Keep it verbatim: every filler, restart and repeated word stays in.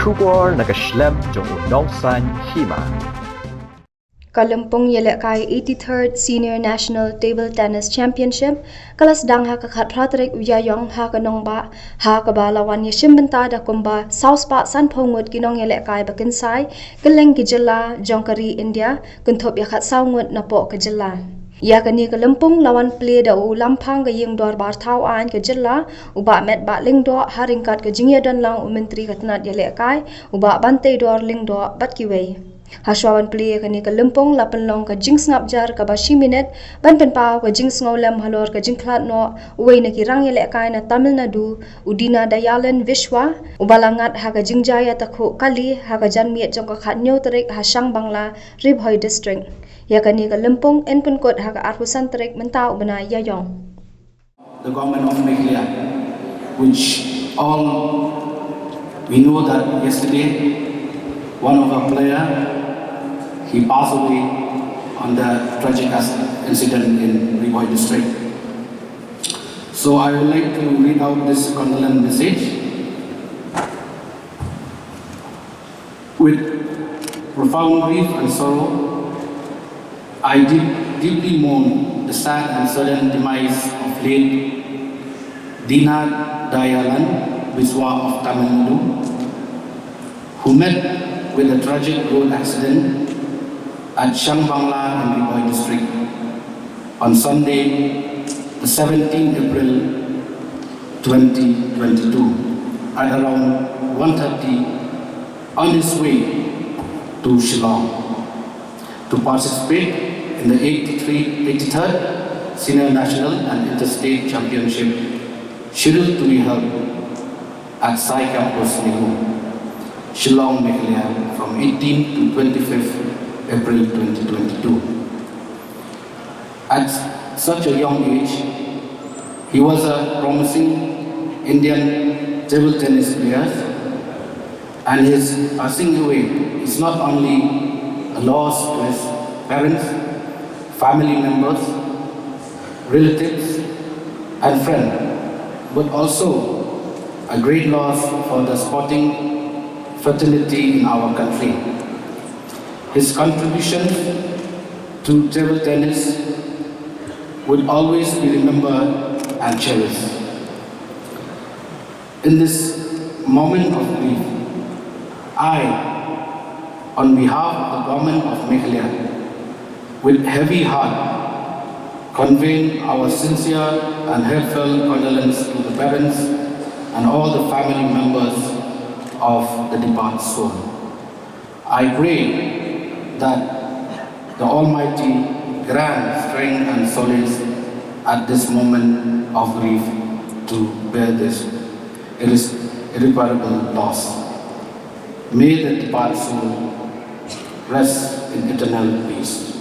Khubor na ka shlem jong u nongsan hima. Ka lympung ïalehkai eighty-third Senior National Table Tennis Championship ka la sdang ha ka khatphra tarik u Ïaïong ha ka nongbah, ha kaba la wan ïashim bynta da kumba saw spah sanphew ngut ki nongïalehkai ba kynsai kylleng ki jylla jong ka ri India, kynthup ïa khatsaw ngut napoh ka jylla. Ïa kane ka lympung la wan plie da u Lamphang ka Ïing Dorbar Thaw Aiñ ka jylla, u Bah Metbah Lyngdoh, ha ryngkat ka jingïadon lang u Myntri ka tnat ïalehkai, u Bah Banteidor Lyngdoh, bad kiwei. Hashwa ban plie ïa kane ka lympung la pynlong ka jingsngap jar kaba shi minit ban pynpaw ka jingsngewlem halor ka jingkhlad noh uwei na ki rangïalehkai na Tamil Nadu, u Dina Dayalan Vishwa, uba la ngat ha ka jingjia takhuh kali ha ka janmiet jong ka khathynñiew tarik ha Shangbangla, Ri Bhoi District. Ïa kane ka lympung yn pynkut ha ka arphew san tarik mynta u bnai Ïaïong. The government of Meghalaya, which all we know that yesterday, one of our player, he passed away on the tragic as-, incident in Ri Bhoi District. So I would like to read out this condolence message. With profound grief and sorrow, I deep, deeply mourn the sad and sudden demise of late Dina Dayalan Biswa of Tamil Nadu, who met with a tragic road accident at Shangbangla in Ri Bhoi District on Sunday, the seventeenth April twenty twenty-two, at around one thirty on his way to Shillong to participate in the eighty-three, eighty-third Senior National and Interstate Championship scheduled to be held at Sai Campus, NEHU, Shillong, Meghalaya, from eighteenth to twenty-fifth April twenty twenty-two. At such a young age, he was a promising Indian table tennis player, and his passing away is not only a loss to his parents, family members, relatives, and friends, but also a great loss for the sporting fraternity in our country. His contributions to table tennis would always be remembered and cherished. In this moment of grief, I, on behalf of the government of Meghalaya, with heavy heart, convey our sincere and heartfelt condolence to the parents and all the family members of the departed soul. I pray that the Almighty grant strength and solace at this moment of grief to bear this irre-, irreparable loss. May the departed soul rest in eternal peace.